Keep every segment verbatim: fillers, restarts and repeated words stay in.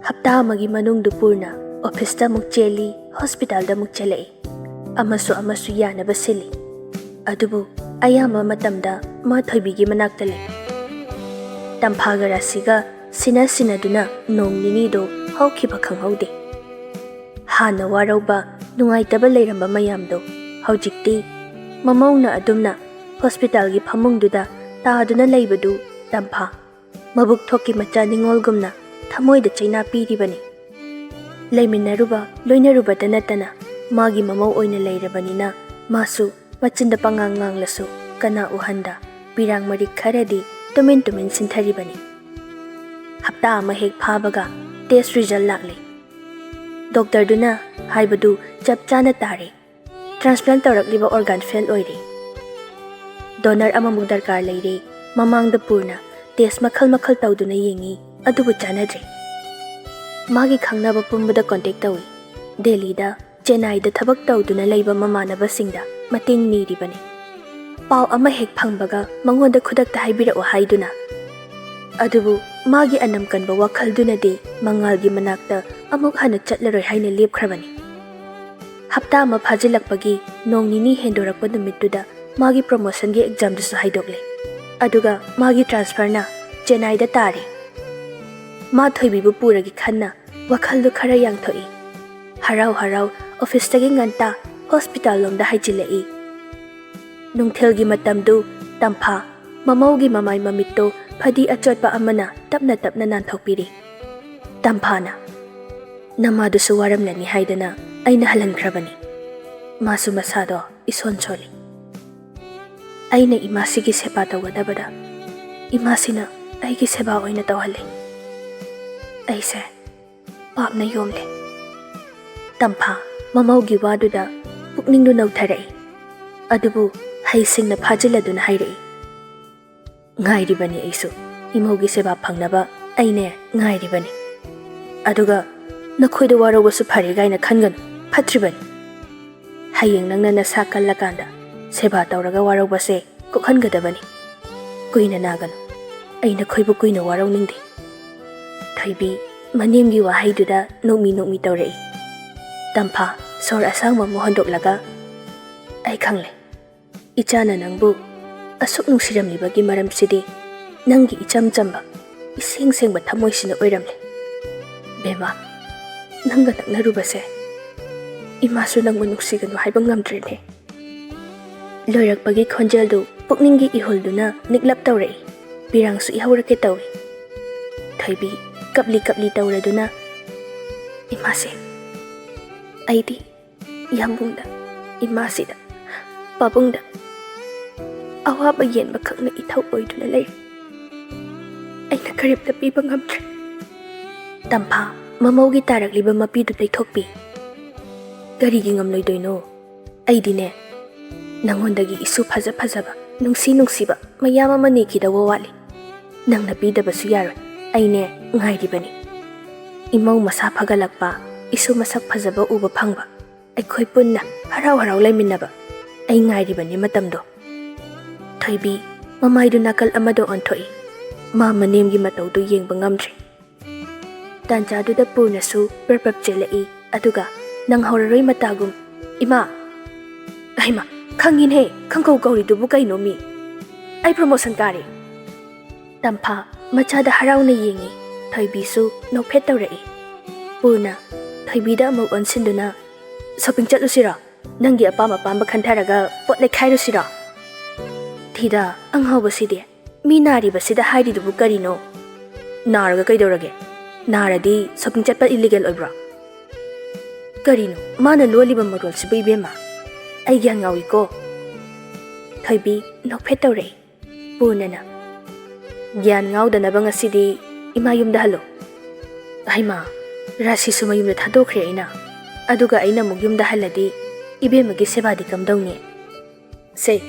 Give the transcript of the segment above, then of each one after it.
ꯍꯞꯇꯥ ꯑꯃꯒꯤ ꯃꯅꯨꯡꯗ ꯄꯨꯔꯅ ꯑꯣꯐꯤꯁꯇ ꯑꯃꯨꯛ ꯆꯦꯜꯂꯤ, ꯍꯣꯁꯄꯤꯇꯥꯜꯗ ꯑꯃꯨꯛ ꯆꯦꯜꯂꯛꯏ꯫ ꯑꯃꯁꯨ ꯑꯃꯁꯨ ꯌꯥꯅꯕ ꯁꯤꯜꯂꯤ꯫ ꯑꯗꯨꯕꯨ ꯑꯌꯥꯝꯕ ꯃꯇꯝꯗ ꯃꯥ ꯊꯣꯏꯕꯤꯒꯤ ꯃꯅꯥꯛꯇ ꯂꯩ꯫ ꯇꯝꯐꯥꯒ ꯔꯥꯁꯤꯒ ꯁꯤꯟꯅ ꯁꯤꯟꯅꯗꯨꯅ ꯅꯣꯡ ꯅꯤꯅꯤꯗꯣ ꯍꯧꯈꯤꯕ ꯈꯪꯍꯧꯗꯦ꯫ ꯍꯥꯟꯅ ꯋꯥꯔꯧꯕ, ꯅꯨꯡꯉꯥꯏꯇꯕ ꯂꯩꯔꯝꯕ ꯃꯌꯥꯝꯗꯣ ꯍꯧꯖꯤꯛꯇꯤ ꯃꯃꯧꯅ ꯑꯗꯨꯝꯅ ꯍꯣꯁꯄꯤꯇꯥꯜꯒꯤ ꯐꯃꯨꯡꯗꯨꯗ ꯇꯥꯗꯨꯅ ꯂꯩꯕꯗꯨ ꯇꯝꯐꯥ ꯃꯕꯨꯛ ꯊꯣꯛꯀꯤ ꯃꯆꯥ ꯅꯤꯉꯣꯜꯒꯨꯝꯅ ꯊꯃꯣꯏꯗ ꯆꯩꯅꯥ ꯄꯤꯔꯤꯕꯅꯤ꯫ ꯂꯩꯃꯤꯟꯅꯔꯨꯕ, ꯂꯣꯏꯅꯔꯨꯕꯇ ꯅꯠꯇꯅ ꯃꯥꯒꯤ ꯃꯃꯧ ꯑꯣꯏꯅ ꯂꯩꯔꯕꯅꯤꯅ ꯃꯥꯁꯨ ꯃꯆꯤꯟꯗ ꯄꯉꯥꯡ ꯉꯥꯡꯂꯁꯨ ꯀꯅꯥ ꯎꯍꯟꯗ ꯄꯤꯔꯥꯡ ꯃꯔꯤꯛ ꯈꯔꯗꯤ ꯇꯨꯃꯤꯟ ꯇꯨꯃꯤꯟ ꯁꯤꯟꯊꯔꯤꯕꯅꯤ꯫ ꯍꯞꯇꯥ ꯑꯃ ꯍꯦꯛ ꯐꯥꯕꯒ ꯇꯦꯁ ꯔꯤꯖꯜ ꯂꯥꯛꯂꯦ꯫ ꯗꯣꯛꯇꯔꯗꯨꯅ ꯍꯥꯏꯕꯗꯨ ꯆꯞ ꯆꯥꯅ ꯇꯥꯔꯦ꯫ ꯇ꯭ꯔꯥꯟꯁꯄ꯭ꯂꯥꯟ ꯇꯧꯔꯛꯂꯤꯕ ꯑꯣꯔꯒꯥꯟ ꯐꯦꯜ ꯑꯣꯏꯔꯦ꯫ ꯗꯣꯅꯔ ꯑꯃꯃꯨꯛ ꯗꯔꯀꯥꯔ ꯂꯩꯔꯦ꯫ ꯃꯃꯥꯡꯗ ꯄꯨꯔꯅ ꯇꯦꯁ ꯃꯈꯜ ꯃꯈꯜ ꯇꯧꯗꯨꯅ ꯌꯦꯡꯉꯤ, ꯑꯗꯨꯕꯨ ꯆꯥꯟꯅꯗ꯭ꯔꯦ꯫ ꯃꯥꯒꯤ ꯈꯪꯅꯕ ꯄꯨꯝꯕꯗ ꯀꯣꯟꯇꯦꯛ ꯇꯧꯏ꯫ ꯗꯦꯜꯂꯤꯗ, ꯆꯦꯟꯅꯥꯏꯗ ꯊꯕꯛ ꯇꯧꯗꯨꯅ ꯂꯩꯕ ꯃꯃꯥꯟꯅꯕꯁꯤꯡꯗ ꯃꯇꯦꯡ ꯅꯤꯔꯤꯕꯅꯤ꯫ ꯄꯥꯎ ꯑꯃ ꯍꯦꯛ ꯐꯪꯕꯒ ꯃꯉꯣꯟꯗ ꯈꯨꯗꯛꯇ ꯍꯥꯏꯕꯤꯔꯛꯎ ꯍꯥꯏꯗꯨꯅ꯫ ꯑꯗꯨꯕꯨ ꯃꯥꯒꯤ ꯑꯅꯝ ꯀꯟꯕ ꯋꯥꯈꯜꯗꯨꯅꯗꯤ ꯃꯉꯥꯜꯒꯤ ꯃꯅꯥꯛꯇ ꯑꯃꯨꯛ ꯍꯟꯅ ꯆꯠꯂꯔꯣꯏ ꯍꯥꯏꯅ ꯂꯦꯞꯈ꯭ꯔꯕꯅꯤ꯫ ꯍꯞꯇꯥ ꯑꯃ ꯐꯥꯖꯤꯜꯂꯛꯄꯒꯤ ꯅꯣꯡ ꯅꯤꯅꯤ ꯍꯦꯟꯗꯣꯔꯛꯄ ꯅꯨꯃꯤꯠꯇꯨꯗ ꯃꯥꯒꯤ ꯄ꯭ꯔꯣꯃꯣꯁꯟꯒꯤ ꯑꯦꯛꯖꯥꯝꯗꯨꯁꯨ ꯍꯥꯏꯗꯣꯛꯂꯦ꯫ ꯑꯗꯨꯒ ꯃꯥꯒꯤ ꯇ꯭ꯔꯥꯟꯁꯐꯔꯅ ꯆꯦꯟꯅꯥꯏꯗ ꯇꯥꯔꯦ꯫ ꯃꯥ ꯊꯣꯏꯕꯤꯕꯨ ꯄꯨꯔꯒꯦ ꯈꯟꯅ ꯋꯥꯈꯜꯗꯨ ꯈꯔ ꯌꯥꯡꯊꯣꯛꯏ꯫ ꯍꯔꯥꯎ ꯍꯔꯥꯎ ꯑꯣꯐꯤꯁꯇꯒꯤ ꯉꯟꯇꯥ ꯍꯣꯁꯄꯤꯇꯥꯜ ꯂꯣꯝꯗ ꯍꯥꯏꯖꯤꯜꯂꯛꯏ꯫ ꯅꯨꯡꯊꯤꯜꯒꯤ ꯃꯇꯝꯗꯨ ꯇꯝꯐꯥ ꯃꯃꯧꯒꯤ ꯃꯃꯥꯏ ꯃꯃꯤꯠꯇꯨ ꯐꯗꯤ ꯑꯆꯣꯠꯄ ꯑꯃꯅ ꯇꯞꯅ ꯇꯞꯅ ꯅꯥꯟꯊꯣꯛꯄꯤꯔꯤ꯫ ꯇꯝꯐꯥꯅ, "ꯅꯃꯥꯗꯨꯁꯨ ꯋꯥꯔꯝꯂꯅꯤ ꯍꯥꯏꯗꯅ ꯑꯩꯅ ꯍꯜꯍꯟꯈ꯭ꯔꯕꯅꯤ꯫ ꯃꯥꯁꯨ ꯃꯁꯥꯗꯣ ꯏꯁꯣꯟ ꯁꯣꯜꯂꯤ꯫ ꯑꯩꯅ ꯏꯃꯥꯁꯤꯒꯤ ꯁꯦꯕꯥ ꯇꯧꯒꯗꯕꯗ ꯏꯃꯥꯁꯤꯅ ꯑꯩꯒꯤ ꯁꯦꯕꯥ ꯑꯣꯏꯅ ꯇꯧꯍꯜꯂꯤ꯫ ꯑꯩꯁꯦ ꯄꯥꯞꯅ ꯌꯣꯝꯂꯦ꯫" ꯇꯝꯐꯥ ꯃꯃꯧꯒꯤ ꯋꯥꯗꯨꯗ ꯄꯨꯛꯅꯤꯡꯗꯨ ꯅꯧꯊꯔꯛꯏ꯫ ꯑꯗꯨꯕꯨ ꯍꯩꯁꯤꯡꯅ ꯐꯥꯖꯤꯜꯂꯗꯨꯅ ꯍꯥꯏꯔꯛꯏ, "ꯉꯥꯏꯔꯤꯕꯅꯤ ꯑꯩꯁꯨ꯫ ꯏꯃꯧꯒꯤ ꯁꯦꯕꯥ ꯐꯪꯅꯕ ꯑꯩꯅꯦ ꯉꯥꯏꯔꯤꯕꯅꯤ꯫ ꯑꯗꯨꯒ ꯅꯈꯣꯏꯗ ꯋꯥꯔꯧꯕꯁꯨ ꯐꯔꯦ ꯀꯥꯏꯅ ꯈꯟꯒꯅꯨ꯫ ꯐꯠꯇ꯭ꯔꯤꯕꯅꯤ꯫ ꯍꯌꯦꯡ ꯅꯪꯅ ꯅꯁꯥ ꯀꯜꯂꯀꯥꯟꯗ ꯁꯦꯕꯥ ꯇꯧꯔꯒ ꯋꯥꯔꯧꯕꯁꯦ ꯀꯣꯛꯍꯟꯒꯗꯕꯅꯤ꯫ ꯀꯨꯏꯅ ꯅꯥꯒꯅꯨ꯫ ꯑꯩ ꯅꯈꯣꯏꯕꯨ ꯀꯨꯏꯅ ꯋꯥꯔꯧꯅꯤꯡꯗꯦ꯫" ꯊꯣꯏꯕꯤ ꯃꯅꯦꯝꯒꯤ ꯋꯥꯍꯩꯗꯨꯗ ꯅꯣꯛꯃꯤ ꯅꯣꯛꯃꯤ ꯇꯧꯔꯛꯏ꯫ ꯇꯝꯐꯥ ꯁꯣꯔ ꯑꯁꯥꯡꯕ ꯑꯃ ꯍꯣꯟꯗꯣꯛꯂꯒ, "ꯑꯩ ꯈꯪꯂꯦ꯫ ꯏꯆꯥꯅ ꯅꯪꯕꯨ ꯑꯁꯨꯛ ꯅꯨꯡꯁꯤꯔꯝꯂꯤꯕꯒꯤ ꯃꯔꯝꯁꯤꯗꯤ ꯅꯪꯒꯤ ꯏꯆꯝ ꯆꯝꯕ, ꯏꯁꯦꯡ ꯁꯦꯡꯕ ꯊꯃꯣꯏꯁꯤꯅ ꯑꯣꯏꯔꯝꯂꯦ꯫ ꯕꯦꯝꯃ, ꯅꯪꯒ ꯅꯛꯅꯔꯨꯕꯁꯦ ꯏꯃꯥꯁꯨ ꯅꯪꯕꯨ ꯅꯨꯡꯁꯤꯒꯅꯨ ꯍꯥꯏꯕ ꯉꯝꯗ꯭ꯔꯦꯅꯦ꯫" ꯂꯣꯏꯔꯛꯄꯒꯤ ꯈꯣꯟꯖꯦꯜꯗꯨ ꯄꯨꯛꯅꯤꯡꯒꯤ ꯏꯍꯨꯜꯗꯨꯅ ꯅꯤꯛꯂꯞ ꯇꯧꯔꯛꯏ꯫ ꯄꯤꯔꯥꯡꯁꯨ ꯏꯍꯧꯔꯛꯀꯦ ꯇꯧꯏ꯫ ꯊꯣꯏꯕꯤ ꯀꯞꯂꯤ ꯀꯞꯂꯤ ꯇꯧꯔꯗꯨꯅ, "ꯏꯃꯥꯁꯦ, ꯑꯩꯗꯤ ꯌꯥꯝꯕꯨꯡꯗ, ꯏꯃꯥꯁꯤꯗ, ꯄꯥꯕꯨꯡꯗ ꯑꯋꯥꯕ ꯌꯦꯟꯕ ꯈꯛꯅ ꯏꯊꯧ ꯑꯣꯏꯗꯨꯅ ꯂꯩꯔꯦ꯫ ꯑꯩꯅ ꯀꯔꯤꯝꯇ ꯄꯤꯕ ꯉꯝꯗ꯭ꯔꯦ꯫" ꯇꯝꯐꯥ ꯃꯃꯧꯒꯤ ꯇꯥꯔꯛꯂꯤꯕ ꯃꯄꯤꯗꯨ ꯇꯩꯊꯣꯛꯄꯤ꯫ "ꯀꯔꯤꯒꯤ ꯉꯝꯂꯣꯏꯗꯣꯏꯅꯣ? ꯑꯩꯗꯤꯅꯦ, ꯅꯉꯣꯟꯗꯒꯤ ꯏꯁꯨ ꯐꯖ ꯐꯖꯕ, ꯅꯨꯡꯁꯤ ꯅꯨꯡꯁꯤꯕ ꯃꯌꯥꯝ ꯑꯃ ꯅꯤꯈꯤꯗꯧꯕ ꯋꯥꯠꯂꯤ꯫ ꯅꯪꯅ ꯄꯤꯗꯕꯁꯨ ꯌꯥꯔꯣꯏ꯫ ꯑꯩꯅꯦ ꯉꯥꯏꯔꯤꯕꯅꯤ꯫ ꯏꯃꯧ ꯃꯁꯥ ꯐꯒꯠꯂꯛꯄ, ꯏꯁꯨ ꯃꯁꯛ ꯐꯖꯕ ꯎꯕ ꯐꯪꯕ, ꯑꯩꯈꯣꯏ ꯄꯨꯟꯅ ꯍꯔꯥꯎ ꯍꯔꯥꯎ ꯂꯩꯃꯤꯟꯅꯕ, ꯑꯩ ꯉꯥꯏꯔꯤꯕꯅꯤ ꯃꯇꯝꯗꯣ꯫" ꯊꯣꯏꯕꯤ ꯃꯃꯥꯏꯗꯨ ꯅꯥꯀꯜ ꯑꯃꯗ ꯑꯣꯟꯊꯣꯛꯏ꯫ ꯃꯥ ꯃꯅꯦꯝꯒꯤ ꯃꯇꯧꯗꯨ ꯌꯦꯡꯕ ꯉꯝꯗ꯭ꯔꯦ꯫ ꯇꯥꯟꯖꯥꯗꯨꯗ ꯄꯨꯔꯅꯁꯨ ꯄ꯭ꯔꯞ ꯄ꯭ꯔꯞ ꯆꯦꯜꯂꯛꯏ, ꯑꯗꯨꯒ ꯅꯪꯍꯧꯔꯔꯣꯏ ꯃꯇꯥꯒꯨꯝ "ꯏꯃꯥ, ꯍꯩꯃꯥ, ꯈꯪꯉꯤꯅꯦ, ꯈꯪꯀꯧ ꯀꯧꯔꯤꯗꯨꯕꯨ ꯀꯩꯅꯣ ꯃꯤ? ꯑꯩ promotion ꯀꯥꯔꯦ!" ꯇꯝꯐꯥ ꯃꯆꯥꯗ ꯍꯔꯥꯎꯅ ꯌꯦꯡꯉꯤ꯫ ꯊꯣꯏꯕꯤꯁꯨ ꯅꯣꯛꯐꯦꯠ ꯇꯧꯔꯛꯏ꯫ ꯄꯨꯔꯅ ꯊꯣꯏꯕꯤꯗ ꯑꯃꯨꯛ ꯑꯣꯟꯁꯤꯟꯗꯨꯅ, "Shopping ꯆꯠꯂꯨꯁꯤꯔꯣ? ꯅꯪꯒꯤ ꯑꯄꯥꯝ ꯑꯄꯥꯝꯕ ꯈꯟꯊꯔꯒ ꯄꯣꯠ ꯂꯩꯈꯥꯏꯔꯨꯁꯤꯔꯣ?" ꯊꯤꯗ, ꯑꯉꯥꯎꯕꯁꯤꯗꯤ꯫ ꯃꯤ ꯅꯥꯔꯤꯕꯁꯤꯗ ꯍꯥꯏꯔꯤꯗꯨꯕꯨ ꯀꯔꯤꯅꯣ? ꯅꯥꯔꯒ ꯀꯩꯗꯧꯔꯒꯦ? ꯅꯥꯔꯗꯤ shopping ꯆꯠꯄ illegal ꯑꯣꯏꯕ꯭ꯔꯣ? ꯀꯔꯤꯅꯣ ꯃꯥꯅ ꯂꯣꯜꯂꯤꯕ ꯃꯔꯣꯜꯁꯤꯕꯨ, ꯏꯕꯦꯝꯃ? ꯑꯩ ꯒ꯭ꯌꯥꯟ ꯉꯥꯎꯏꯀꯣ꯫ ꯊꯣꯏꯕꯤ ꯅꯣꯛꯐꯦꯠ ꯇꯧꯔꯛꯏ꯫ ꯄꯨꯔꯅꯅ, "ꯒ꯭ꯌꯥꯟ ꯉꯥꯎꯗꯅꯕ ꯉꯁꯤꯗꯤ ꯏꯃꯥ ꯌꯨꯝꯗ ꯍꯜꯂꯣ꯫" "ꯍꯩꯃꯥ, ꯔꯥꯁꯤꯁꯨ ꯃꯌꯨꯝꯗ ꯊꯥꯗꯣꯛꯈ꯭ꯔꯦ ꯑꯩꯅ꯫ ꯑꯗꯨꯒ ꯑꯩꯅ ꯑꯃꯨꯛ ꯌꯨꯝꯗ ꯍꯜꯂꯗꯤ ꯏꯕꯦꯝꯃꯒꯤ ꯁꯦꯕꯥꯗꯤ ꯀꯝꯗꯧꯅꯤ?" "ꯁꯦ,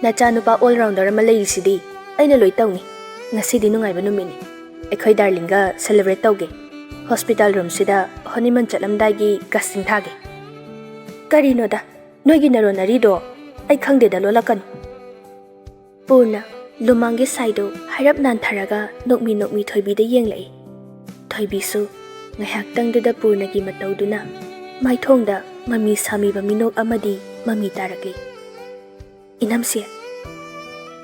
ꯅꯆꯥꯅꯨꯄꯥ all rounder ꯑꯃ ꯂꯩꯔꯤꯁꯤꯗꯤ, ꯑꯩꯅ ꯂꯣꯏ ꯇꯧꯅꯤ꯫ ꯉꯁꯤꯗꯤ ꯅꯨꯡꯉꯥꯏꯕ ꯅꯨꯃꯤꯠꯅꯤ꯫ ꯑꯩꯈꯣꯏ ꯗꯥꯔꯂꯤꯡꯒ celebrate ꯇꯧꯒꯦ꯫ Hospital roomꯁꯤꯗ honeymoon ꯆꯠꯂꯝꯗꯥꯏꯒꯤ casting ꯊꯥꯒꯦ꯫" "ꯀꯔꯤꯅꯣꯗ, ꯅꯣꯏꯒꯤ ꯅꯔꯣꯟ ꯑꯔꯤꯗꯣ ꯑꯩ ꯈꯪꯗꯦꯗ, ꯂꯣꯜꯂꯛꯀꯅꯨ꯫" ꯄꯨꯔꯅ ꯂꯨꯃꯥꯡꯒꯤ ꯁꯥꯏꯗꯨ ꯍꯥꯏꯔꯞ ꯅꯥꯟꯊꯔꯒ ꯅꯣꯛꯃꯤ ꯅꯣꯛꯃꯤ ꯊꯣꯏꯕꯤꯗ ꯌꯦꯡꯂꯛꯏ꯫ ꯊꯣꯏꯕꯤꯁꯨ ꯉꯥꯏꯍꯥꯛꯇꯪꯗꯨꯗ ꯄꯨꯔꯅꯒꯤ ꯃꯇꯧꯗꯨꯅ ꯃꯥꯏꯊꯣꯡꯗ ꯃꯃꯤ ꯁꯥꯃꯤꯕ ꯃꯤꯅꯣꯛ ꯑꯃꯗꯤ ꯃꯃꯤ ꯇꯥꯔꯛꯂꯤ꯫ "ꯏꯅꯝꯁꯦ,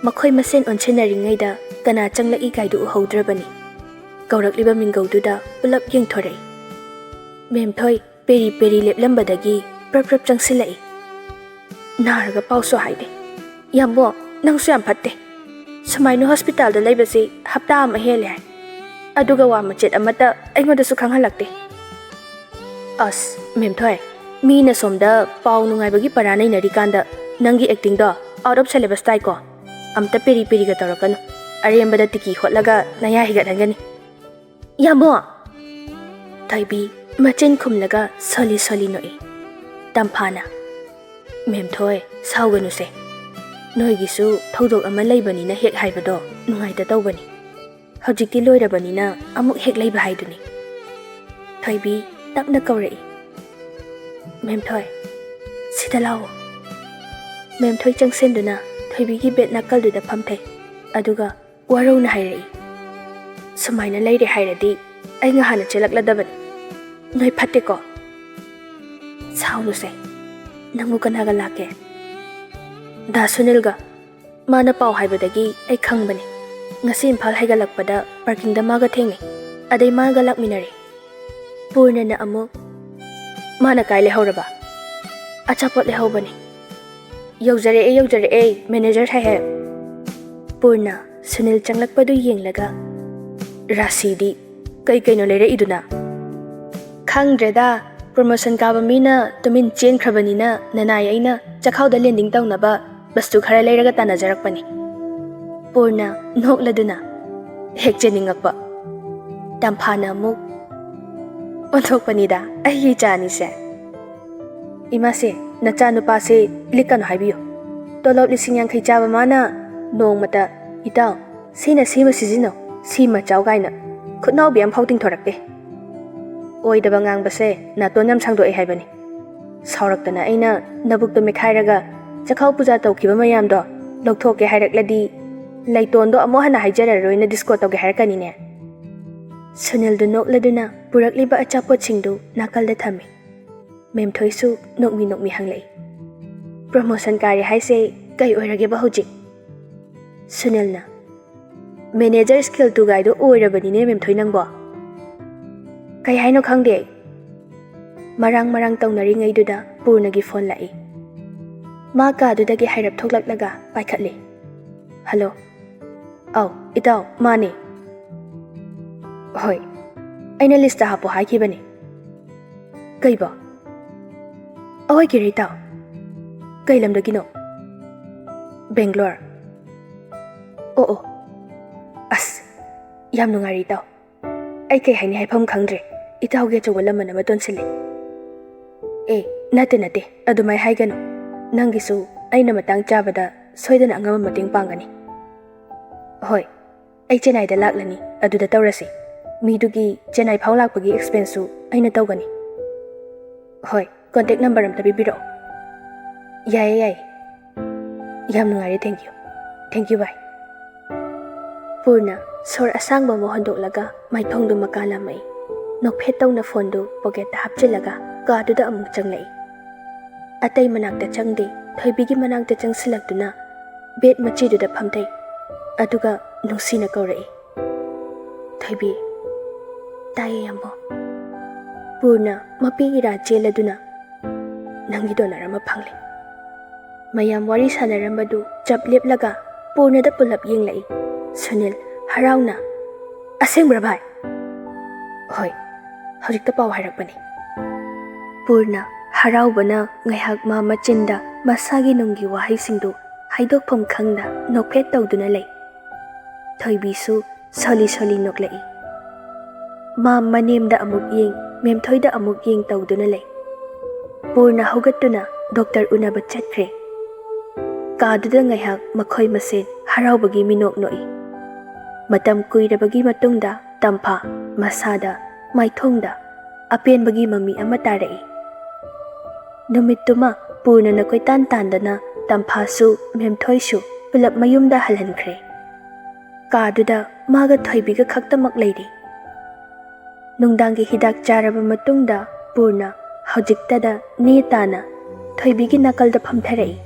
ꯃꯈꯣꯏ ꯃꯁꯦꯟ ꯑꯣꯟꯁꯤꯟꯅꯔꯤꯉꯩꯗ ꯀꯅꯥ ꯆꯪꯂꯛꯏ ꯀꯥꯏꯗꯨ ꯎꯍꯧꯗ꯭ꯔꯕꯅꯤ꯫" ꯀꯧꯔꯛꯂꯤꯕ ꯃꯤꯡꯒꯧꯗꯨꯗ ꯄꯨꯂꯞ ꯌꯦꯡꯊꯣꯔꯛꯏ꯫ ꯃꯦꯝꯊꯣꯏ ꯄꯦꯔꯤ ꯄꯦꯔꯤ ꯂꯦꯞꯂꯝꯕꯗꯒꯤ ꯄ꯭ꯔꯞ ꯄ꯭ꯔꯞ ꯆꯪꯁꯤꯜꯂꯛꯏ꯫ ꯅꯥꯔꯒ ꯄꯥꯎꯁꯨ ꯍꯥꯏꯗꯦ꯫ ꯌꯥꯝꯕꯣ, ꯅꯪꯁꯨ ꯌꯥꯝ ꯐꯠꯇꯦ꯫ ꯁꯨꯃꯥꯏꯅ hospitalꯗ ꯂꯩꯕꯁꯤ ꯍꯞꯇꯥ ꯑꯃ ꯍꯦꯜꯂꯦ ꯍꯥꯏ꯫ ꯑꯗꯨꯒ ꯋꯥ ꯃꯆꯦꯠ ꯑꯃꯠꯇ ꯑꯩꯉꯣꯟꯗꯁꯨ ꯈꯪꯍꯜꯂꯛꯇꯦ꯫ ꯑꯁ, ꯃꯦꯝꯊꯣꯏ, ꯃꯤꯅ ꯁꯣꯝꯗ ꯄꯥꯎ ꯅꯨꯡꯉꯥꯏꯕꯒꯤ ꯄꯔꯥ ꯅꯩꯅꯔꯤꯀꯥꯟꯗ ꯅꯪꯒꯤ actingꯗꯣ out of syllabus ꯇꯥꯏꯀꯣ꯫ ꯑꯝꯇ ꯄꯦꯔꯤ ꯄꯦꯔꯤꯒ ꯇꯧꯔꯛꯀꯅꯨ꯫ ꯑꯔꯦꯝꯕꯗ ꯇꯤꯀꯤ ꯍꯣꯠꯂꯒ ꯅꯌꯥ ꯍꯤꯒꯠꯍꯟꯒꯅꯤ꯫ ꯌꯥꯝꯕꯣ! ꯊꯣꯏꯕꯤ ꯃꯆꯤꯟ ꯈꯨꯝꯂꯒ ꯁꯣꯂꯤ ꯁꯣꯂꯤ ꯅꯣꯛꯏ꯫ ꯇꯝꯐꯥꯅ, "ꯃꯦꯝꯊꯣꯏ, ꯁꯥꯎꯒꯅꯨꯁꯦ꯫ ꯅꯣꯏꯒꯤꯁꯨ ꯊꯧꯗꯣꯛ ꯑꯃ ꯂꯩꯕꯅꯤꯅ ꯍꯦꯛ ꯍꯥꯏꯕꯗꯣ ꯅꯨꯡꯉꯥꯏꯇ ꯇꯧꯕꯅꯤ꯫ ꯍꯧꯖꯤꯛꯇꯤ ꯂꯣꯏꯔꯕꯅꯤꯅ ꯑꯃꯨꯛ ꯍꯦꯛ ꯂꯩꯕ ꯍꯥꯏꯗꯨꯅꯤ꯫" ꯊꯣꯏꯕꯤ ꯇꯞꯅ ꯀꯧꯔꯛꯏ, "ꯃꯦꯝꯊꯣꯏ, ꯁꯤꯗ ꯂꯥꯛꯑꯣ꯫" ꯃꯦꯝꯊꯣꯏ ꯆꯪꯁꯤꯟꯗꯨꯅ ꯊꯣꯏꯕꯤꯒꯤ bed ꯅꯥꯀꯜꯗꯨꯗ ꯐꯝꯊꯩ꯫ ꯑꯗꯨꯒ ꯋꯥꯔꯧꯅ ꯍꯥꯏꯔꯛꯏ, "ꯁꯨꯃꯥꯏꯅ ꯂꯩꯔꯦ ꯍꯥꯏꯔꯗꯤ ꯑꯩ ꯉꯍꯥꯟꯅ ꯆꯦꯜꯂꯛꯂꯗꯕꯅꯤ꯫ ꯅꯣꯏ ꯐꯠꯇꯦꯀꯣ?" "ꯁꯥꯎꯅꯨꯁꯦ, "ꯅꯪꯕꯨ ꯀꯅꯥꯒ ꯂꯥꯛꯀꯦ?" "ꯗꯥ ꯁꯨꯅꯤꯜꯒ꯫ ꯃꯥꯅ ꯄꯥꯎ ꯍꯥꯏꯕꯗꯒꯤ ꯑꯩ ꯈꯪꯕꯅꯦ꯫ ꯉꯁꯤ ꯏꯝꯐꯥꯜ ꯍꯥꯏꯒꯠꯂꯛꯄꯗ ꯄꯥꯔꯀꯤꯡꯗ ꯃꯥꯒ ꯊꯦꯡꯅꯩ꯫ ꯑꯗꯩ ꯃꯥꯒ ꯂꯥꯛꯃꯤꯟꯅꯔꯦ꯫" ꯄꯨꯔꯅꯅ ꯑꯃꯨꯛ, "ꯃꯥꯅ ꯀꯥꯏ ꯂꯩꯍꯧꯔꯕ?" "ꯑꯆꯥꯄꯣꯠ ꯂꯩꯍꯧꯕꯅꯤ꯫" "ꯌꯧꯖꯔꯛꯑꯦ, ꯌꯧꯖꯔꯛꯑꯦ, ꯃꯦꯅꯦꯖꯔ ꯁꯥꯍꯦꯕ꯫" ꯄꯨꯔꯅ ꯁꯨꯅꯤꯜ ꯆꯪꯂꯛꯄꯗꯨ ꯌꯦꯡꯂꯒ, "ꯔꯥꯁꯤꯗꯤ, ꯀꯩ ꯀꯩꯅꯣ ꯂꯩꯔꯛꯏꯗꯨꯅ?" "ꯈꯪꯗ꯭ꯔꯦꯗ, ꯄ꯭ꯔꯣꯃꯣꯁꯟ ꯀꯥꯕ ꯃꯤꯅ ꯇꯨꯃꯤꯟ ꯆꯦꯟꯈ꯭ꯔꯕꯅꯤꯅ ꯅꯅꯥꯏ ꯑꯩꯅ ꯆꯈꯥꯎꯗ ꯂꯦꯟꯗꯤꯡ ꯇꯧꯅꯕ ꯕꯁꯇꯨ ꯈꯔ ꯂꯩꯔꯒ ꯇꯥꯟꯅꯖꯔꯛꯄꯅꯤ꯫" ꯄꯨꯔꯅ ꯅꯣꯛꯂꯗꯨꯅ ꯍꯦꯛ ꯆꯦꯟꯅꯤꯡꯉꯛꯄ꯫ ꯇꯝꯐꯥꯅ ꯑꯃꯨꯛ ꯑꯣꯟꯊꯣꯛꯄꯅꯤꯗ ꯑꯩꯒꯤ ꯏꯆꯥ ꯑꯅꯤꯁꯦ꯫ "ꯏꯃꯥꯁꯦ, ꯅꯆꯥꯅꯨꯄꯥꯁꯦ ꯂꯤꯛꯀꯅꯨ ꯍꯥꯏꯕꯤꯌꯨ꯫ ꯇꯣꯂꯣꯞ ꯂꯤꯁꯤꯡ ꯌꯥꯡꯈꯩ ꯆꯥꯕ ꯃꯥꯅ ꯅꯣꯡꯃꯇ, 'ꯏꯇꯥꯎ, ꯁꯤꯅ ꯁꯤꯃ ꯁꯤꯖꯤꯟꯅꯧ, ꯁꯤꯃ ꯆꯥꯎ' ꯀꯥꯏꯅ ꯈꯨꯠꯅꯥꯎꯕꯤ ꯑꯃꯐꯥꯎ ꯇꯤꯡꯊꯣꯔꯛꯇꯦ꯫ ꯑꯣꯏꯗꯕ ꯉꯥꯡꯕꯁꯦ ꯅꯥꯇꯣꯟ ꯌꯥꯝ ꯁꯥꯡꯗꯣꯛꯑꯦ ꯍꯥꯏꯕꯅꯤ꯫ ꯁꯥꯎꯔꯛꯇꯅ ꯑꯩꯅ ꯅꯕꯨꯛꯇꯣ ꯃꯦꯠꯈꯥꯏꯔꯒ ꯆꯈꯥꯎ ꯄꯨꯖꯥ ꯇꯧꯈꯤꯕ ꯃꯌꯥꯝꯗꯣ ꯂꯧꯊꯣꯛꯀꯦ ꯍꯥꯏꯔꯛꯂꯗꯤ, ꯂꯩꯇꯣꯟꯗꯣ ꯑꯃꯨꯛ ꯍꯟꯅ ꯍꯥꯏꯖꯔꯔꯣꯏꯅ ꯗꯤꯁꯀꯣ ꯇꯧꯒꯦ ꯍꯥꯏꯔꯛꯀꯅꯤꯅꯦ꯫" ꯁꯨꯅꯤꯜꯗꯨ ꯅꯣꯛꯂꯗꯨꯅ ꯄꯨꯔꯛꯂꯤꯕ ꯑꯆꯥꯄꯣꯠꯁꯤꯡꯗꯨ ꯅꯥꯀꯜꯗ ꯊꯝꯃꯤ꯫ ꯃꯦꯝꯊꯣꯏꯁꯨ ꯅꯣꯛꯃꯤ ꯅꯣꯛꯃꯤ ꯍꯪꯂꯛꯏ, "ꯄ꯭ꯔꯣꯃꯣꯁꯟ ꯀꯥꯔꯦ ꯍꯥꯏꯁꯦ ꯀꯩ ꯑꯣꯏꯔꯒꯦꯕ ꯍꯧꯖꯤꯛ?" ꯁꯨꯅꯤꯜꯅ, "ꯃꯦꯅꯦꯖꯔ ꯁ꯭ꯀꯦꯜ ꯇꯨ ꯒꯥꯏꯗꯣ ꯑꯣꯏꯔꯕꯅꯤꯅꯦ ꯃꯦꯝꯊꯣꯏ ꯅꯪꯕꯣ꯫" "ꯀꯩ ꯍꯥꯏꯅꯣ ꯈꯪꯗꯦ ꯑꯩ꯫" ꯃꯔꯥꯡ ꯃꯔꯥꯡ ꯇꯧꯅꯔꯤꯉꯩꯗꯨꯗ ꯄꯨꯔꯅꯒꯤ ꯐꯣꯟ ꯂꯥꯛꯏ꯫ ꯃꯥ ꯀꯥꯗꯨꯗꯒꯤ ꯍꯥꯏꯔꯞ ꯊꯣꯛꯂꯛꯂꯒ ꯄꯥꯏꯈꯠꯂꯤ꯫ "ꯍꯜꯂꯣ꯫" "ꯑꯧ, ꯏꯇꯥꯎ, ꯃꯥꯅꯦ꯫" "ꯍꯣꯏ, ꯑꯩꯅ ꯂꯤꯁꯇ ꯍꯥꯞꯄꯣ ꯍꯥꯏꯈꯤꯕꯅꯦ꯫" "ꯀꯩꯕꯣ?" "ꯑꯍꯣꯏ, ꯀꯦꯔꯤ ꯏꯇꯥꯎ꯫" "ꯀꯩ ꯂꯝꯗꯒꯤꯅꯣ?" "ꯕꯦꯡꯒ꯭ꯂꯣꯔ꯫" "ꯑꯣ, ꯑꯣ꯫ ꯑꯁ, ꯌꯥꯝ ꯅꯨꯡꯉꯥꯏꯔꯦ ꯏꯇꯥꯎ꯫ ꯑꯩ ꯀꯩ ꯍꯥꯏꯅꯤ ꯍꯥꯏꯐꯝ ꯈꯪꯗ꯭ꯔꯦ꯫ ꯏꯇꯥꯎꯒꯤ ꯑꯆꯧꯕ ꯂꯃꯟ ꯑꯃ ꯇꯣꯟꯁꯤꯜꯂꯦ꯫" "ꯑꯦ, ꯅꯠꯇꯦ, ꯅꯠꯇꯦ, ꯑꯗꯨꯃꯥꯏ ꯍꯥꯏꯒꯅꯨ꯫ ꯅꯪꯒꯤꯁꯨ ꯑꯩꯅ ꯃꯇꯥꯡ ꯆꯥꯕꯗ ꯁꯣꯏꯗꯅ ꯑꯉꯝꯕ ꯃꯇꯦꯡ ꯄꯥꯡꯒꯅꯤ꯫" "ꯍꯣꯏ, ꯑꯩ ꯆꯦꯟꯅꯥꯏꯗ ꯂꯥꯛꯂꯅꯤ, ꯑꯗꯨꯗ ꯇꯧꯔꯁꯤ꯫ ꯃꯤꯗꯨꯒꯤ ꯆꯦꯟꯅꯥꯏ ꯐꯥꯎ ꯂꯥꯛꯄꯒꯤ ꯑꯦꯛꯁꯄꯦꯟꯁꯁꯨ ꯑꯩꯅ ꯇꯧꯒꯅꯤ꯫" "ꯍꯣꯏ, ꯀꯣꯟꯇꯦꯛ ꯅꯝꯕꯔ ꯑꯝꯇ ꯄꯤꯕꯤꯔꯛꯑꯣ꯫" "ꯌꯥꯏꯌꯦ, ꯌꯥꯏꯌꯦ꯫ ꯌꯥꯝ ꯅꯨꯡꯉꯥꯏꯔꯦ, thank you꯫ Thank you, bye꯫" Purna ꯁꯣꯔ ꯑꯁꯥꯡꯕ ꯑꯃ ꯍꯣꯟꯗꯣꯛꯂꯒ ꯃꯥꯏꯊꯣꯡꯗꯨ ꯃꯀꯥ ꯂꯥꯝꯃꯛꯏ꯫ ꯅꯣꯛꯐꯦꯠ ꯇꯧꯅ ꯐꯣꯟꯗꯨ ꯄꯣꯀꯦꯠꯇ ꯍꯥꯞꯆꯤꯜꯂꯒ ꯀꯥꯗꯨꯗ ꯑꯃꯨꯛ ꯆꯪꯂꯛꯏ꯫ ꯑꯇꯩ ꯃꯅꯥꯛꯇ ꯆꯪꯗꯦ꯫ ꯊꯣꯏꯕꯤꯒꯤ ꯃꯅꯥꯛꯇ ꯆꯪꯁꯤꯜꯂꯛꯇꯨꯅ ꯕꯦꯗ ꯃꯆꯦꯗꯨꯗ ꯐꯝꯊꯩ꯫ ꯑꯗꯨꯒ ꯅꯨꯡꯁꯤꯅ ꯀꯧꯔꯛꯏ, "ꯊꯣꯏꯕꯤ꯫" "ꯇꯥꯏꯌꯦ, ꯌꯥꯝꯕꯣ꯫" ꯄꯨꯔꯅ ꯃꯄꯤ ꯏꯔꯥ ꯆꯦꯜꯂꯗꯨꯅ, "ꯅꯪꯒꯤ ꯗꯣꯅꯔ ꯑꯃ ꯐꯪꯂꯦ꯫" ꯃꯌꯥꯝ ꯋꯥꯔꯤ ꯁꯥꯟꯅꯔꯝꯕꯗꯨ ꯆꯞ ꯂꯦꯞꯂꯒ ꯄꯨꯔꯅꯗ ꯄꯨꯂꯞ ꯌꯦꯡꯂꯛꯏ꯫ ꯁꯨꯅꯤꯜ ꯍꯔꯥꯎꯅ, "ꯑꯁꯦꯡꯕ꯭ꯔꯥ ꯚꯥꯏ?" "ꯍꯣꯏ, ꯍꯧꯖꯤꯛꯇ ꯄꯥꯎ ꯍꯥꯏꯔꯛꯄꯅꯤ꯫" ꯄꯨꯔꯅ ꯍꯔꯥꯎꯕꯅ ꯉꯥꯏꯍꯥꯛ ꯃꯥ ꯃꯆꯤꯟꯗ ꯃꯁꯥꯒꯤ ꯅꯨꯡꯒꯤ ꯋꯥꯍꯩꯁꯤꯡꯗꯨ ꯍꯥꯏꯗꯣꯛꯐꯝ ꯈꯪꯗ ꯅꯣꯛꯐꯦꯠ ꯇꯧꯗꯨꯅ ꯂꯩ꯫ ꯊꯣꯏꯕꯤꯁꯨ ꯁꯣꯂꯤ ꯁꯣꯂꯤ ꯅꯣꯛꯂꯛꯏ꯫ ꯃꯥ ꯃꯅꯦꯝꯗ ꯑꯃꯨꯛ ꯌꯦꯡ, ꯃꯦꯝꯊꯣꯏꯗ ꯑꯃꯨꯛ ꯌꯦꯡ ꯇꯧꯗꯨꯅ ꯂꯩ꯫ ꯄꯨꯔꯅ ꯍꯧꯒꯠꯇꯨꯅ ꯗꯣꯛꯇꯔ ꯎꯅꯕ ꯆꯠꯈ꯭ꯔꯦ꯫ ꯀꯥꯗꯨꯗ ꯉꯥꯏꯍꯥꯛ ꯃꯈꯣꯏ ꯃꯁꯦꯟ ꯍꯔꯥꯎꯕꯒꯤ ꯃꯤꯅꯣꯛ ꯅꯣꯛꯏ꯫ ꯃꯇꯝ ꯀꯨꯏꯔꯕꯒꯤ ꯃꯇꯨꯡꯗ ꯇꯝꯐꯥ ꯃꯁꯥꯗ ꯃꯥꯏꯊꯣꯡꯗ ꯑꯄꯦꯟꯕꯒꯤ ꯃꯃꯤ ꯑꯃ ꯇꯥꯔꯛꯏ꯫ ꯅꯨꯃꯤꯠꯇꯨꯃ ꯄꯨꯔꯅ ꯀꯣꯏꯇꯥꯟ ꯇꯥꯟꯗꯅ ꯇꯝꯐꯥꯁꯨ ꯃꯦꯝꯊꯣꯏꯁꯨ ꯄꯨꯂꯞ ꯃꯌꯨꯝꯗ ꯍꯜꯍꯟꯈ꯭ꯔꯦ꯫ ꯀꯥꯗꯨꯗ ꯃꯥꯒ ꯊꯣꯏꯕꯤꯒ ꯈꯛꯇꯃꯛ ꯂꯩꯔꯤ꯫ ꯅꯨꯡꯗꯥꯡꯒꯤ ꯍꯤꯗꯥꯛ ꯆꯥꯔꯕ ꯃꯇꯨꯡꯗ ꯄꯨꯔꯅ ꯍꯧꯖꯤꯛꯇꯗ ꯅꯦ ꯇꯥꯅ ꯊꯣꯏꯕꯤꯒꯤ ꯅꯥꯀꯜꯗ ꯐꯝꯊꯔꯛꯏ꯫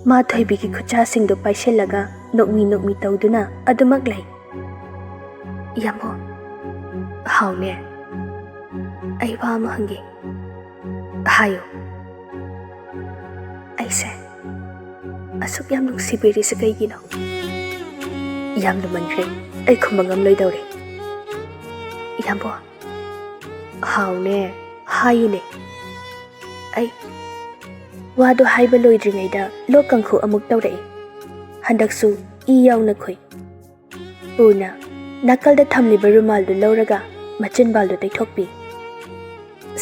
ꯃꯥ ꯊꯣꯏꯕꯤꯒꯤ ꯈꯨꯠꯁꯥꯁꯤꯡꯗꯨ ꯄꯥꯏꯁꯤꯜꯂꯒ ꯅꯣꯛꯃꯤ ꯅꯣꯛꯃꯤ ꯇꯧꯗꯨꯅ ꯑꯗꯨꯃꯛ ꯂꯩ꯫ "ꯌꯥꯝꯕꯣ꯫" "ꯍꯥꯎꯅꯦ꯫ ꯑꯩ ꯋꯥ ꯑꯃ ꯍꯪꯒꯦ꯫" "ꯍꯥꯏꯌꯨ꯫" "ꯑꯩꯁꯦ ꯑꯁꯨꯛ ꯌꯥꯝ ꯅꯨꯡꯁꯤꯕꯤꯔꯤꯁꯦ ꯀꯩꯒꯤꯅꯣ?" "ꯌꯥꯝ ꯂꯨꯃꯟꯈ꯭ꯔꯦ, ꯑꯩ ꯈꯨꯝꯕ ꯉꯝꯂꯣꯏꯗꯧꯔꯦ꯫" "ꯌꯥꯝꯕꯣ꯫" "ꯍꯥꯎꯅꯦ, ꯍꯥꯏꯌꯨꯅꯦ꯫" "ꯑꯩ ꯋꯥꯗꯣ ꯍꯥꯏꯕ ꯂꯣꯏꯗ꯭ꯔꯤꯉꯩꯗ ꯂꯣꯛ ꯀꯥꯡꯈꯨ ꯑꯃꯨꯛ ꯇꯧꯔꯛꯏ꯫ ꯍꯟꯗꯛꯁꯨ ꯏ ꯌꯥꯎꯅ ꯈꯨꯏ꯫" ꯄꯨꯔꯅ ꯅꯥꯀꯜꯗ ꯊꯝꯂꯤꯕ ꯔꯨꯃꯥꯜꯗꯨ ꯂꯧꯔꯒ ꯃꯆꯤꯟꯕꯥꯜꯗꯨ ꯇꯩꯊꯣꯛꯄꯤ꯫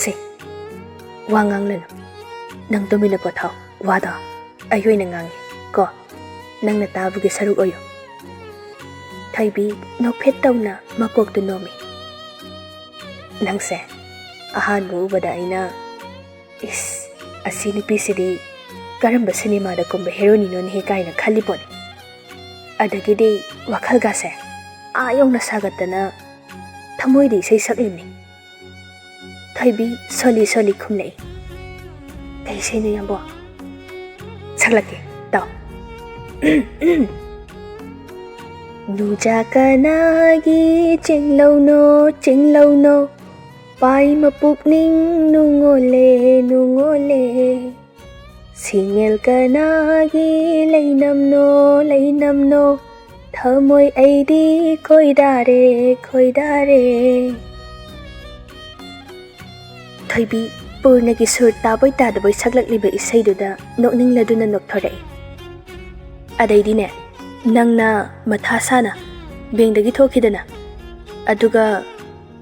"ꯁꯦ, ꯋꯥ ꯉꯥꯡꯂꯅꯨ꯫ ꯅꯪ ꯇꯨꯃꯤꯟꯅ ꯄꯣꯊꯥꯎ꯫ ꯋꯥꯗꯣ ꯑꯩ ꯑꯣꯏꯅ ꯉꯥꯡꯒꯦ ꯀꯣ꯫ ꯅꯪꯅ ꯇꯥꯕꯒꯤ ꯁꯔꯨꯛ ꯑꯣꯏꯌꯨ꯫" ꯊꯣꯏꯕꯤ ꯅꯣꯛꯐꯦꯠ ꯇꯧꯅ ꯃꯀꯣꯛꯇꯨ ꯅꯣꯝꯃꯤ꯫ "ꯅꯪꯁꯦ ꯑꯍꯥꯟꯕ ꯎꯕꯗ ꯑꯩꯅ, 'ꯏꯁ, ꯑꯁꯤ ꯅꯨꯄꯤꯁꯤꯗꯤ ꯀꯔꯝꯕ ꯁꯤꯅꯦꯃꯥꯗ ꯀꯨꯝꯕ ꯍꯦꯔꯣꯅꯤꯅꯣꯅꯦꯍꯦ?' ꯀꯥꯏꯅ ꯈꯜꯂꯤ ꯄꯣꯠꯅꯤ꯫ ꯑꯗꯒꯤꯗꯤ ꯋꯥꯈꯜꯒꯁꯦ ꯑꯥ ꯌꯧꯅ ꯁꯥꯒꯠꯇꯅ ꯊꯃꯣꯏꯗ ꯏꯁꯩ ꯁꯛꯂꯤꯕꯅꯤ꯫" ꯊꯣꯏꯕꯤ ꯁꯣꯜꯂꯤ ꯁꯣꯜꯂꯤ ꯈꯨꯝꯂꯛꯏ꯫ ꯀꯩ ꯏꯁꯩꯅꯣ, ꯌꯥꯝꯕꯣ? ꯁꯛꯂꯛꯀꯦ, ꯇꯥꯎ꯫ ꯅꯨꯡꯖꯥ ꯀꯅꯥꯒꯤ ꯆꯦꯡꯂꯧꯅꯣ, ꯆꯦꯡꯂꯧꯅꯣ? ꯄꯥꯏ ꯃꯄꯨꯛꯅꯤꯡ ꯅꯨꯡꯉꯣꯜꯂꯦ, ꯅꯨꯡꯉꯣꯜꯂꯦ꯫ ꯁꯤꯡꯉꯦꯜ ꯀꯅꯥꯒꯤ ꯂꯩꯅꯝꯅꯣ, ꯂꯩꯅꯝꯅꯣ? ꯊꯃꯣꯏ ꯑꯩꯗꯤ ꯈꯣꯏꯗꯥꯔꯦ, ꯈꯣꯏꯗꯥꯔꯦ꯫ ꯊꯣꯏꯕꯤ, ꯄꯨꯔꯅꯒꯤ ꯁꯨꯔ ꯇꯥꯕꯣꯏ ꯇꯥꯗꯕꯣꯏ ꯁꯛꯂꯛꯂꯤꯕ ꯏꯁꯩꯗꯨꯗ ꯅꯣꯛꯅꯤꯡꯂꯗꯨꯅ ꯅꯣꯛꯊꯣꯔꯛꯏ꯫ ꯑꯗꯩꯗꯤꯅꯦ, ꯅꯪꯅ ꯃꯊꯥ ꯁꯥꯅ ꯕꯦꯡꯗꯒꯤ ꯊꯣꯛꯈꯤꯗꯅ, ꯑꯗꯨꯒ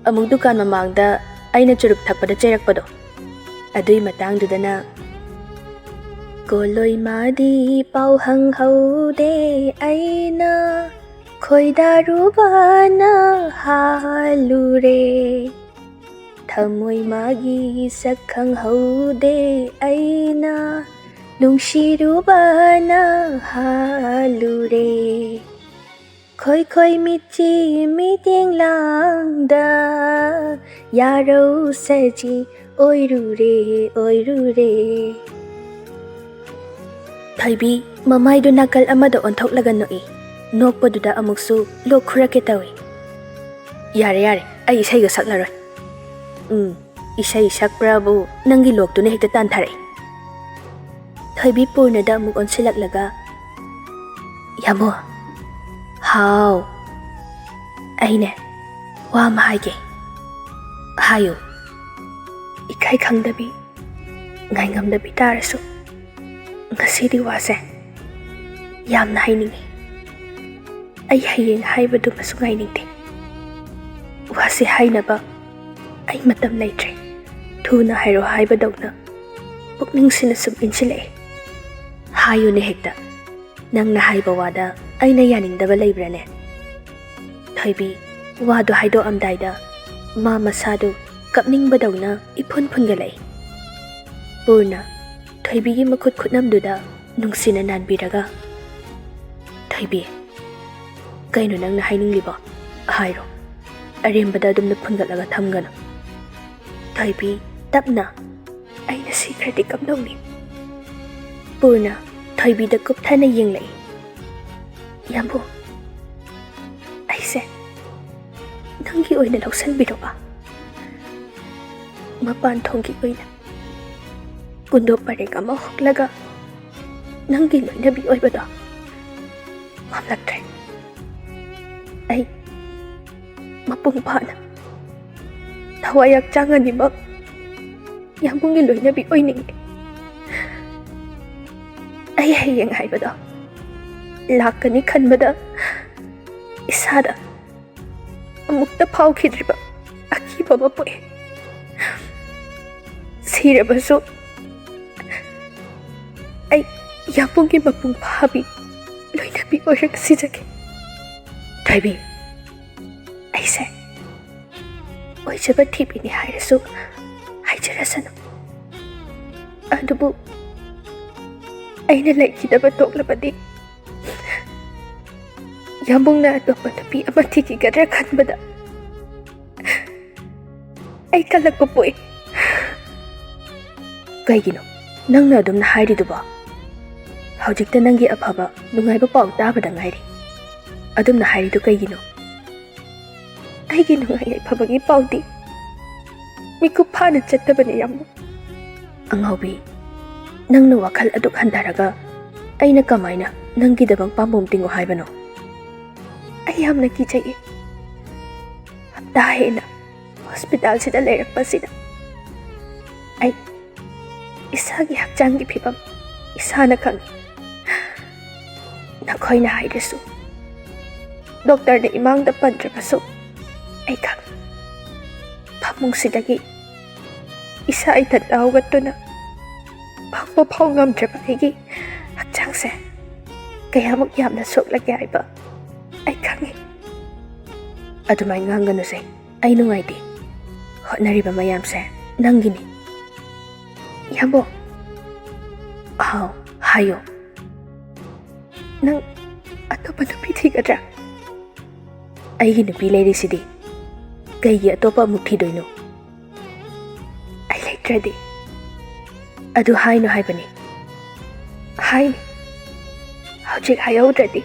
ꯑꯃꯨꯛ ꯗꯨꯀꯥꯟ ꯃꯃꯥꯡꯗ ꯑꯩꯅ ꯆꯨꯔꯨꯞ ꯊꯛꯄꯗ ꯆꯩꯔꯛꯄꯗꯣ, ꯑꯗꯨꯏ ꯃꯇꯥꯡꯗꯨꯗꯅ, "ꯀꯣꯂꯣꯏ ꯃꯥꯗꯤ ꯄꯥꯎ ꯍꯪꯍꯧꯗꯦ, ꯑꯩꯅ ꯈꯣꯏꯗꯥꯔꯨꯕꯅ ꯍꯥꯜꯂꯨꯔꯦ꯫ ꯊꯃꯣꯏ ꯃꯥꯒꯤ ꯁꯛ ꯈꯪꯍꯧꯗꯦ, ꯑꯩꯅ ꯅꯨꯡꯁꯤꯔꯨꯕꯅ ꯍꯥꯜꯂꯨꯔꯦ꯫ ꯈꯣꯏ ꯈꯣꯏ ꯃꯤꯠꯆꯤ ꯃꯤꯠꯌꯦꯡ ꯂꯥꯡꯗ, ꯌꯥꯔꯧ ꯁꯖꯤ ꯑꯣꯏꯔꯨꯔꯦ, ꯑꯣꯏꯔꯨꯔꯦ꯫" ꯊꯣꯏꯕꯤ ꯃꯃꯥꯏꯗꯨ ꯅꯥꯀꯜ ꯑꯃꯗ ꯑꯣꯟꯊꯣꯛꯂꯒ ꯅꯣꯛꯏ꯫ ꯅꯣꯛꯄꯗꯨꯗ ꯑꯃꯨꯛꯁꯨ ꯂꯣꯛ ꯈꯨꯔꯛꯀꯦ ꯇꯧꯏ꯫ "ꯌꯥꯔꯦ, ꯌꯥꯔꯦ, ꯑꯩ ꯏꯁꯩꯒ ꯁꯛꯂꯔꯣꯏ꯫ ꯎꯝ, ꯏꯁꯩ ꯁꯛꯄ꯭ꯔꯕꯨ ꯅꯪꯒꯤ ꯂꯣꯛꯇꯨꯅ ꯍꯦꯛꯇ ꯇꯥꯟꯊꯔꯛꯏ꯫" ꯊꯣꯏꯕꯤ ꯄꯨꯔꯅꯗ ꯑꯃꯨꯛ ꯑꯣꯟꯁꯤꯜꯂꯛꯂꯒ, "ꯌꯥꯃꯣ꯫" "ꯍꯥꯎ꯫" "ꯑꯩꯅꯦ, ꯋꯥ ꯑꯃ ꯍꯥꯏꯒꯦ꯫" "ꯍꯥꯏꯌꯨ꯫" "ꯏꯀꯥꯏ ꯈꯪꯗꯕꯤ, ꯉꯥꯏꯉꯝꯗꯕꯤ ꯇꯥꯔꯁꯨ, ꯉꯁꯤꯗꯤ ꯋꯥꯁꯦ ꯌꯥꯝꯅ ꯍꯥꯏꯅꯤꯡꯉꯤ꯫ ꯑꯩ ꯍꯌꯦꯡ ꯍꯥꯏꯕꯗꯨꯃꯁꯨ ꯉꯥꯏꯅꯤꯡꯗꯦ꯫ ꯋꯥꯁꯦ ꯍꯥꯏꯅꯕ ꯑꯩ ꯃꯇꯝ ꯂꯩꯇ꯭ꯔꯦ꯫ ꯊꯨꯅ ꯍꯥꯏꯔꯣ ꯍꯥꯏꯕꯗꯧꯅ ꯄꯨꯛꯅꯤꯡꯁꯤꯅ ꯁꯨꯝ ꯏꯟꯁꯤꯜꯂꯛꯑꯦ꯫" "ꯍꯥꯏꯌꯨꯅꯦ ꯍꯦꯛꯇ꯫ ꯅꯪꯅ ꯍꯥꯏꯕ ꯋꯥꯗ ꯑꯩꯅ ꯌꯥꯅꯤꯡꯗꯕ ꯂꯩꯕ꯭ꯔꯥꯅꯦ?" ꯊꯣꯏꯕꯤ ꯋꯥꯗꯨ ꯍꯥꯏꯗꯣꯛꯑꯝꯗꯥꯏꯗ ꯃꯥ ꯃꯁꯥꯗꯨ ꯀꯞꯅꯤꯡꯕꯗꯧꯅ ꯏꯐꯨꯟ ꯐꯨꯟꯒꯠꯂꯛꯏ꯫ ꯄꯨꯔꯅ ꯊꯣꯏꯕꯤꯒꯤ ꯃꯈꯨꯠ ꯈꯨꯠꯅꯝꯗꯨꯗ ꯅꯨꯡꯁꯤꯅ ꯅꯥꯟꯕꯤꯔꯒ, "ꯊꯣꯏꯕꯤ, ꯀꯩꯅꯣ ꯅꯪꯅ ꯍꯥꯏꯅꯤꯡꯂꯤꯕꯣ? ꯍꯥꯏꯔꯣ꯫ ꯑꯔꯦꯝꯕꯗ ꯑꯗꯨꯝꯅ ꯐꯨꯟꯒꯠꯂꯒ ꯊꯝꯒꯅꯨ꯫" ꯊꯣꯏꯕꯤ ꯇꯞꯅ, "ꯑꯩꯅ ꯁꯤꯈ꯭ꯔꯗꯤ ꯀꯝꯗꯧꯅꯤ? ꯄꯨꯔꯅ ꯊꯣꯏꯕꯤꯗ ꯀꯨꯞꯊꯅ ꯌꯦꯡꯂꯛꯏ꯫ ꯌꯥꯝꯕꯨꯡ, ꯑꯩꯁꯦ ꯅꯪꯒꯤ ꯑꯣꯏꯅ ꯂꯧꯁꯤꯟꯕꯤꯔꯣꯕ꯫ ꯃꯄꯥꯟ ꯊꯣꯡꯒꯤ ꯑꯣꯏꯅ ꯀꯨꯟꯗꯣ ꯄꯔꯦꯡ ꯑꯃ ꯍꯨꯛꯂꯒ ꯅꯪꯒꯤ ꯂꯣꯏꯅꯕꯤ ꯑꯣꯏꯕꯗꯣ ꯉꯝꯂꯛꯇ꯭ꯔꯦ꯫ ꯑꯩ ꯃꯄꯨꯡ ꯐꯥꯅ ꯊꯋꯥꯏ ꯍꯛꯆꯥꯡ ꯑꯅꯤꯃꯛ ꯌꯥꯝꯕꯨꯡꯒꯤ ꯂꯣꯏꯅꯕꯤ ꯑꯣꯏꯅꯤꯡꯉꯤ꯫ ꯑꯩ ꯍꯌꯦꯡ ꯍꯥꯏꯕꯗꯣ ꯂꯥꯛꯀꯅꯤ ꯈꯟꯕꯗ ꯏꯁꯥꯗ ꯑꯃꯨꯛꯇ ꯐꯥꯎꯈꯤꯗ꯭ꯔꯤꯕ ꯑꯀꯤꯕ ꯑꯃ ꯄꯣꯛꯏ꯫ ꯁꯤꯔꯕꯁꯨ ꯑꯩ ꯌꯥꯝꯕꯨꯡꯒꯤ ꯃꯄꯨꯡ ꯐꯥꯕꯤ ꯂꯣꯏꯅꯕꯤ ꯑꯣꯏꯔꯒ ꯁꯤꯖꯒꯦ꯫ ꯊꯣꯏꯕꯤ, ꯑꯩꯁꯦ ꯑꯣꯏꯖꯕ ꯊꯤꯕꯤꯅꯤ ꯍꯥꯏꯔꯁꯨ ꯍꯥꯏꯖꯔꯁꯅꯨ꯫ ꯑꯗꯨꯕꯨ ꯑꯩꯅ ꯂꯩꯈꯤꯗꯕ ꯇꯣꯛꯂꯕꯗꯤ ꯌꯥꯝꯕꯨꯡꯅ ꯑꯇꯣꯞꯄ ꯅꯨꯄꯤ ꯑꯃ ꯊꯤꯈꯤꯒꯗ꯭ꯔꯥ ꯈꯟꯕꯗ ꯑꯩ ꯀꯜꯂꯛꯄ ꯄꯣꯛꯏ꯫ ꯀꯩꯒꯤꯅꯣ ꯅꯪꯅ ꯑꯗꯨꯝꯅ ꯍꯥꯏꯔꯤꯗꯨꯕꯣ? ꯍꯧꯖꯤꯛꯇ ꯅꯪꯒꯤ ꯑꯐꯕ ꯅꯨꯡꯉꯥꯏꯕ ꯄꯥꯎ ꯇꯥꯕꯗ ꯉꯥꯏꯔꯤ꯫ ꯑꯗꯨꯝꯅ ꯍꯥꯏꯔꯤꯗꯨ ꯀꯩꯒꯤꯅꯣ? ꯑꯩꯒꯤ ꯅꯨꯡꯉꯥꯏ ꯌꯥꯏꯐꯕꯒꯤ ꯄꯥꯎꯗꯤ ꯃꯤꯀꯨꯞ ꯐꯥꯅ ꯆꯠꯇꯕꯅꯤ, ꯌꯥꯝꯕꯨꯡ꯫ ꯑꯉꯥꯎꯕꯤ, ꯅꯪꯅ ꯋꯥꯈꯜ ꯑꯗꯨꯛ ꯍꯟꯊꯔꯒ ꯑꯩꯅ ꯀꯃꯥꯏꯅ ꯅꯪꯒꯤꯗꯃꯛ ꯄꯥꯝꯕꯣꯝ ꯇꯤꯡꯉꯨ ꯍꯥꯏꯕꯅꯣ? ꯑꯩ ꯌꯥꯝꯅ ꯀꯤꯖꯩꯌꯦ꯫ ꯍꯞꯇꯥ ꯍꯦꯟꯅ ꯍꯣꯁꯄꯤꯇꯥꯜꯁꯤꯗ ꯂꯩꯔꯛꯄꯁꯤꯗ ꯑꯩ ꯏꯁꯥꯒꯤ ꯍꯛꯆꯥꯡꯒꯤ ꯐꯤꯕꯝ ꯏꯁꯥꯅ ꯈꯪꯏ꯫ ꯅꯈꯣꯏꯅ ꯍꯥꯏꯗ꯭ꯔꯁꯨ, ꯗꯣꯛꯇꯔꯅ ꯏꯃꯥꯡꯗ ꯄꯟꯗ꯭ꯔꯕꯁꯨ ꯑꯩ ꯈꯪꯏ꯫ ꯐꯃꯨꯡꯁꯤꯗꯒꯤ ꯏꯁꯥ ꯏꯊꯟꯇ ꯍꯧꯒꯠꯇꯨꯅ ꯐꯝꯕ ꯐꯥꯎ ꯉꯝꯗ꯭ꯔꯕ ꯑꯩꯒꯤ ꯍꯛꯆꯥꯡꯁꯦ ꯀꯌꯥꯃꯨꯛ ꯌꯥꯝꯅ ꯁꯣꯛꯂꯒꯦ ꯍꯥꯏꯕ ꯑꯩ ꯈꯪꯏ꯫ ꯑꯗꯨꯃꯥꯏꯅ ꯉꯥꯡꯒꯅꯨꯁꯦ꯫ ꯑꯩ ꯅꯨꯡꯉꯥꯏꯇꯦ꯫ ꯍꯣꯠꯅꯔꯤꯕ ꯃꯌꯥꯝꯁꯦ ꯅꯪꯒꯤꯅꯤ꯫ ꯌꯥꯝꯕꯣ꯫ ꯍꯥꯎ, ꯍꯥꯏꯌꯣ꯫ ꯅꯪ ꯑꯇꯣꯞꯄ ꯅꯨꯄꯤ ꯊꯤꯒꯗ꯭ꯔꯥ? ꯑꯩꯒꯤ ꯅꯨꯄꯤ ꯂꯩꯔꯤꯁꯤꯗꯤ꯫ ꯀꯩꯒꯤ ꯑꯇꯣꯞꯄ ꯑꯃꯨꯛ ꯊꯤꯗꯣꯏꯅꯣ? ꯑꯩ ꯂꯩꯇ꯭ꯔꯗꯤ ꯑꯗꯨ ꯍꯥꯏꯅꯨ ꯍꯥꯏꯕꯅꯤ꯫ ꯍꯥꯏꯅꯤ꯫ ꯍꯧꯖꯤꯛ ꯍꯥꯏꯍꯧꯗ꯭ꯔꯗꯤ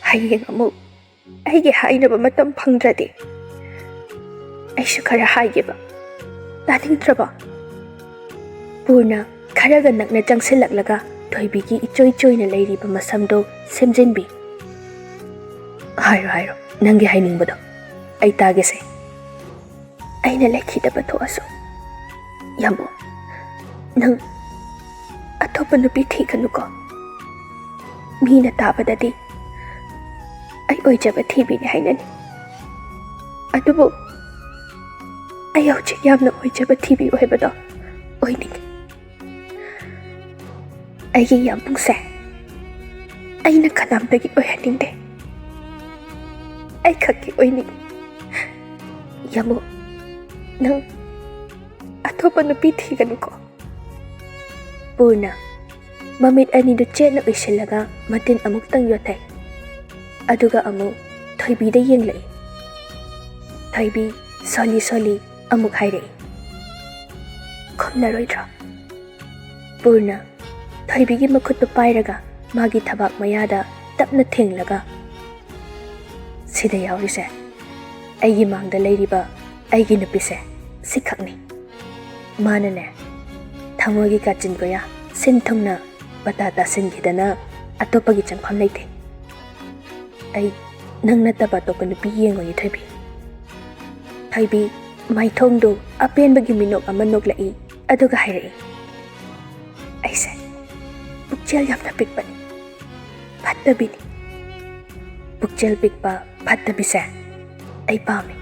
ꯍꯌꯦꯡ ꯑꯃꯨꯛ ꯑꯩꯒꯤ ꯍꯥꯏꯅꯕ ꯃꯇꯝ ꯐꯪꯗ꯭ꯔꯗꯤ꯫ ꯑꯩꯁꯨ ꯈꯔ ꯍꯥꯏꯒꯦꯕ꯫ ꯇꯥꯅꯤꯡꯗ꯭ꯔꯕꯣ? ꯄꯨꯔꯅ ꯈꯔꯒ ꯅꯛꯅ ꯆꯪꯁꯤꯜꯂꯛꯂꯒ ꯊꯣꯏꯕꯤꯒꯤ ꯏꯆꯣꯏ ꯆꯣꯏꯅ ꯂꯩꯔꯤꯕ ꯃꯁꯝꯗꯣ ꯁꯦꯝꯖꯤꯟꯕꯤ꯫ ꯍꯥꯏꯔꯣ, ꯍꯥꯏꯔꯣ, ꯅꯪꯒꯤ ꯍꯥꯏꯅꯤꯡꯕꯗꯣ꯫ ꯑꯩ ꯇꯥꯒꯦꯁꯦ꯫ ꯑꯩꯅ ꯂꯩꯈꯤꯗꯕ ꯊꯣꯛꯑꯁꯨ, ꯌꯥꯝꯕꯨ, ꯅꯪ ꯑꯇꯣꯞꯄ ꯅꯨꯄꯤ ꯊꯤꯒꯅꯨꯀꯣ꯫ ꯃꯤꯅ ꯇꯥꯕꯗꯗꯤ ꯑꯩ ꯑꯣꯏꯖꯕ ꯊꯤꯕꯤꯅꯤ ꯍꯥꯏꯅꯅꯤ꯫ ꯑꯗꯨꯕꯨ ꯑꯩ ꯍꯧꯖꯤꯛ ꯌꯥꯝꯅ ꯑꯣꯏꯖꯕ ꯊꯤꯕꯤ ꯑꯣꯏꯕꯗꯣ ꯑꯣꯏꯅꯤꯡꯉꯤ꯫ ꯑꯩꯒꯤ ꯌꯥꯝꯕꯨꯡꯁꯦ ꯑꯩꯅ ꯀꯅꯥꯝꯇꯒꯤ ꯑꯣꯏꯍꯟꯅꯤꯡꯗꯦ꯫ ꯑꯩ ꯈꯛꯀꯤ ꯑꯣꯏꯅꯤꯡꯉꯤ꯫ ꯌꯥꯝꯕꯨ, ꯅꯪ ꯑꯇꯣꯞꯄ ꯅꯨꯄꯤ ꯊꯤꯒꯅꯨꯀꯣ꯫ ꯄꯨꯔꯅ ꯃꯃꯤꯠ ꯑꯅꯤꯗꯨ ꯆꯦꯠꯅ ꯎꯏꯁꯤꯜꯂꯒ ꯃꯇꯤꯟ ꯑꯃꯨꯛꯇꯪ ꯌꯣꯠꯊꯩ꯫ ꯑꯗꯨꯒ ꯑꯃꯨꯛ ꯊꯣꯏꯕꯤꯗ ꯌꯦꯡꯂꯛꯏ꯫ ꯊꯣꯏꯕꯤ ꯁꯣꯜꯂꯤ ꯁꯣꯜꯂꯤ ꯑꯃꯨꯛ ꯍꯥꯏꯔꯛꯏ꯫ ꯈꯨꯝꯅꯔꯣꯏꯗ꯭ꯔꯣ? ꯄꯨꯔꯅ ꯊꯣꯏꯕꯤꯒꯤ ꯃꯈꯨꯠꯇꯨ ꯄꯥꯏꯔꯒ ꯃꯥꯒꯤ ꯊꯕꯥꯛ ꯃꯌꯥꯗ ꯇꯞꯅ ꯊꯦꯡꯂꯒ, "ꯁꯤꯗ ꯌꯥꯎꯔꯤꯁꯦ ꯑꯩꯒꯤ ꯃꯥꯡꯗ ꯂꯩꯔꯤꯕ ꯑꯩꯒꯤ ꯅꯨꯄꯤꯁꯦ ꯁꯤꯈꯛꯅꯤ꯫ ꯃꯥꯅꯅꯦ, ꯊꯃꯣꯏꯒꯤ ꯀꯥꯆꯤꯟ ꯀꯣꯌꯥ ꯁꯤꯟ ꯊꯨꯡꯅ ꯄꯇꯥ ꯇꯥꯁꯤꯟꯈꯤꯗꯅ ꯑꯇꯣꯞꯄꯒꯤ ꯆꯪꯐꯝ ꯂꯩꯇꯦ꯫ ꯑꯩ ꯅꯪ ꯅꯠꯇꯕ ꯑꯇꯣꯞꯄ ꯅꯨꯄꯤ ꯌꯦꯡꯉꯣꯏꯌꯦ, ꯊꯣꯏꯕꯤ꯫" ꯊꯣꯏꯕꯤ ꯃꯥꯏꯊꯣꯡꯗꯨ ꯑꯄꯦꯟꯕꯒꯤ ꯃꯤꯅꯣꯛ ꯑꯃ ꯅꯣꯛꯂꯛꯏ, ꯑꯗꯨꯒ ꯍꯥꯏꯔꯛꯏ, "ꯑꯩꯁꯦ ꯄꯨꯛꯆꯦꯜ ꯌꯥꯝꯅ ꯄꯤꯛꯄꯅꯤ, ꯐꯠꯇꯕꯤꯅꯤ꯫ ꯄꯨꯛꯆꯦꯜ ꯄꯤꯛꯄ ꯐꯠꯇꯕꯤꯁꯦ ꯑꯩ ꯄꯥꯝꯃꯤ꯫